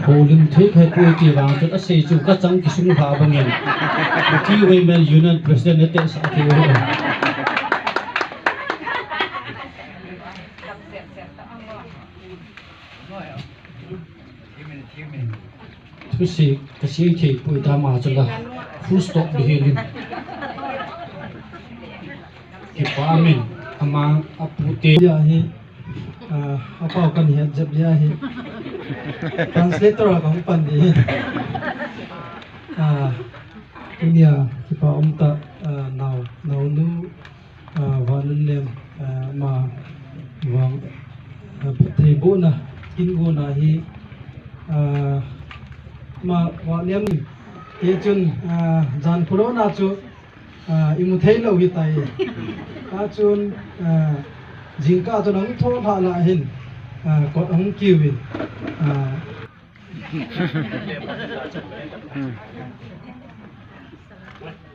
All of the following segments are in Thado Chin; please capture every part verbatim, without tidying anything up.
Holim thei khai poi ti vang chun asei chu kachang kisung lha bangin. Kuki Women Union President nate sa thei ho. Thusei kasei thei poi tama chu la. Full stop di helin. Kipa min, amang apute. Dia hi, ah, apau kan hiat jep dia hi. Translator a kan pan di. Ah, tunia kipa um ta, ah, nau, naunu, ah, Vanunlem, ah, ama vang, ah, thei bona, kin bona hi, ah, ama Vanunlem ni. Hichun, ah, jan khulona chu, ah, imu thei lou hitai. Achun, ah, jingkah chun ahung tho lha lha hin, ah, kot ahung kiu in, ah,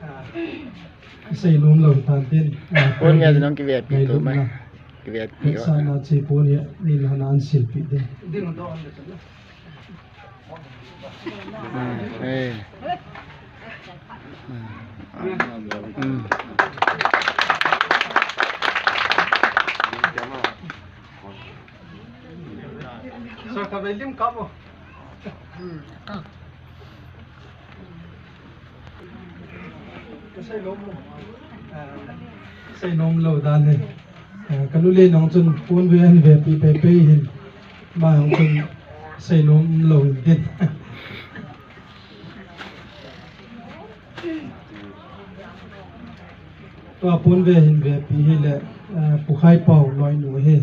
ah, sei nom lou tan tin, ah, pon nge nang kive pi tu mai. Kive pi. Sa na chi pon ye, ni na na an sil pi de. Hmm, eh. Hmm. Sir, ka velim ka mo. Ka sei nom lou. Ah, sei nom lou dan hi. Ah, ka nu le nong chun pon ve an ve pi pe pe hin. Ma nong chun sei nom lou hin tin. Tua pon ve hin ve pi hi le, eh, Pu Khai Pau loi nu hi.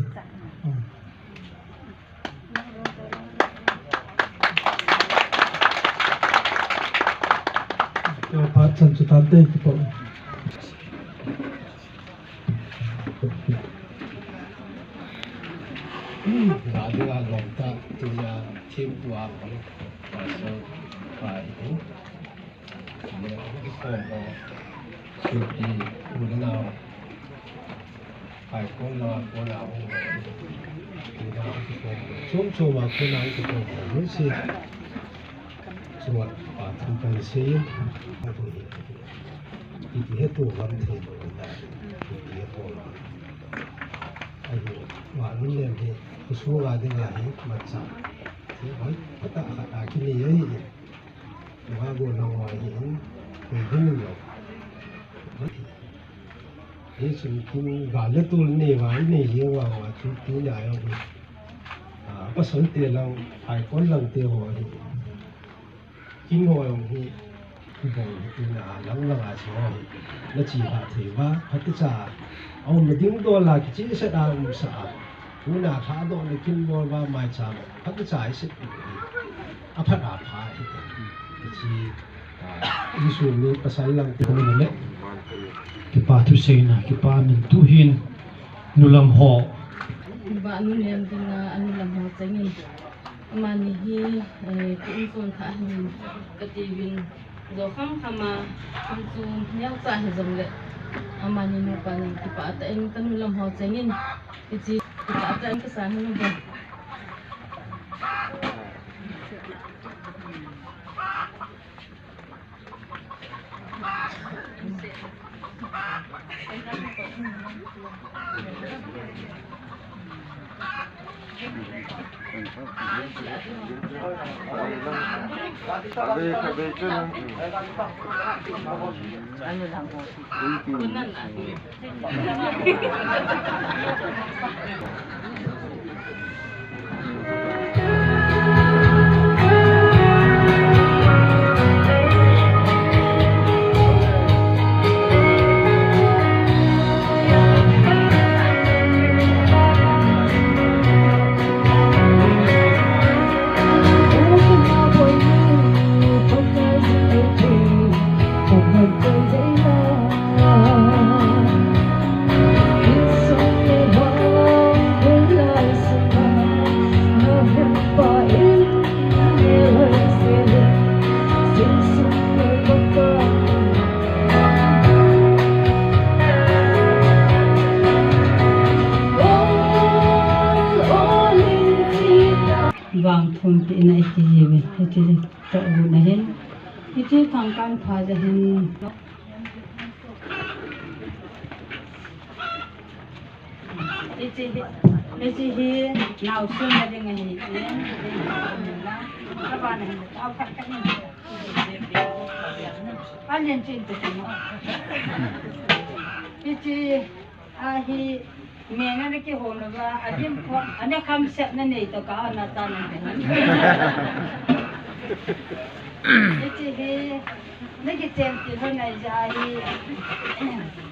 Tua pa chan chu tan te ki pau. Ga ding a lom ta, tunia thempu a kong, Pastor pa hi, le kikhom ho, suti, u le nao, pai kong la, kong la, u, tunia kikhom ho, chom chom a kong la kikhom ho, lu si, chom a pa thum kan si, a tu hi. Hiti hetu lam thei lou ta, hiti hetu lam. Ahi, Vanunlem hi, khusunga dinga hi, macha. Hi hoi, pata khat a kinei ahi. Wa go na wa hi, hi ding lou. Hichun kin ga le tul nei wa, nei jeng wa wa chu ti na yo hi. Ah, pasal te lang, phai kon lang te ho hi. Kin ho jong hi, kibol hi tina lang lang a che ho hi. Na che lha thei uva, phatechan, aum na ding dol a kichehsel a umsah a. Tuna lhadoh le kin bol uva maicham, phatechan i sep hi. Aphat apha hi. Kiche, ah, insung mi pasal lang te ko le. Kipa thuseina, kipa min tu hin, nulam ho. Ba nu nem dinga, anulam ho chengin. Amani hi, eh, ka insung thah ahin kati uvin, jo kham kham a, insung neocha hijongle, amani nupa nang kipah tah in ka nulam ho chengin, hiche kipah tah in ka sa ahin uve. Vang thum pi na iti jive, iti to u na hin, iti thang kan pha ja hin. Iti hi, iti hi, nau sun na ding ahi, iti, iti, iti, iti, iti, iti, iti, iti, iti, iti, Alen chin te mo. Iti ahi, mena na kihom lou va, adim ko, ana kham sep na nei to ka, ana ta na nei. Iti hi, na kichen ti ho na ja hi,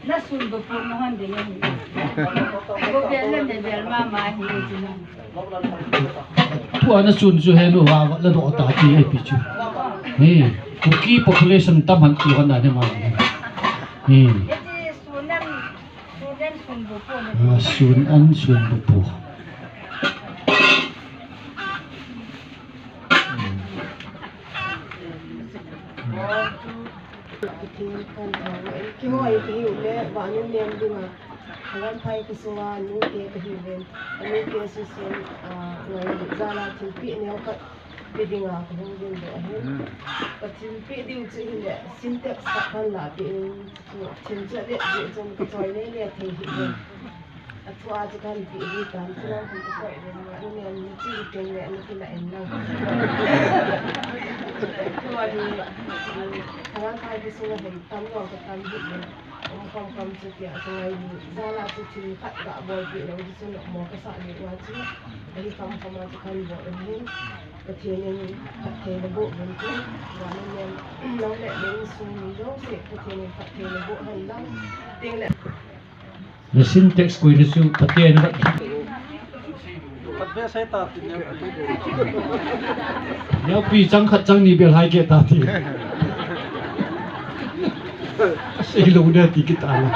na sun bu pu na hon ding ahi. Bu bel le me bel mama hi iti na. Tua na sun chu he nu va la do ta ti e pi chu. Ni, Kuki population tam han ti hon na ni ma. Ni. Iti sun an, sun an sun bu pu ni. Ah, sun an sun bu pu. Kihoi, kihoi le, vannoi nem dinga. Kalan phai kasunga nute kahiuvin, anute susun, ah, ngailut jal a thilpeh neo khat pe dinga kahung ding doh ahin. Ka thilpeh diu chu hile Sintex khat kahin lahpeh in, chu thil chu alet jeh chun kachoi nei le thei hih in. Athua chu kahin peh ding tan, chulang kahin peh ding, anu nen nachi teng le nati la en lang. Tua hi, kalan phai kasunga hin tam jong katam hih in. Um, kam kam chu tia, chu ngailut jal a chu thil khat ga bolpeh lou chu nopmo kasah lou a chu, ahi kam kam a chu kahin bol ahin, Pathen in phatthei naboh uvin tin, vannoi nem, nang le nang insung mi jouse Pathen in phatthei naboh hen lang, tin le. Na Sintex koi na chu Pathen in phatthei. Khat ve sei ta ti neo. Neo pi chang khat chang ni bel hai ke ta ti. Sei lou de ti kita na.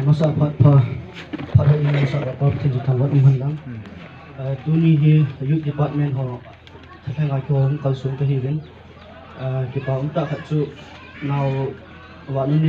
Masa phat pha, phat hai masa pha pha thin chu thangvah um hen lang. Eh, tuni hi Youth Department ho, tha tha ngai ko hung kalsong kahiuvin. Eh, kipa um tah khat chu nao vannoi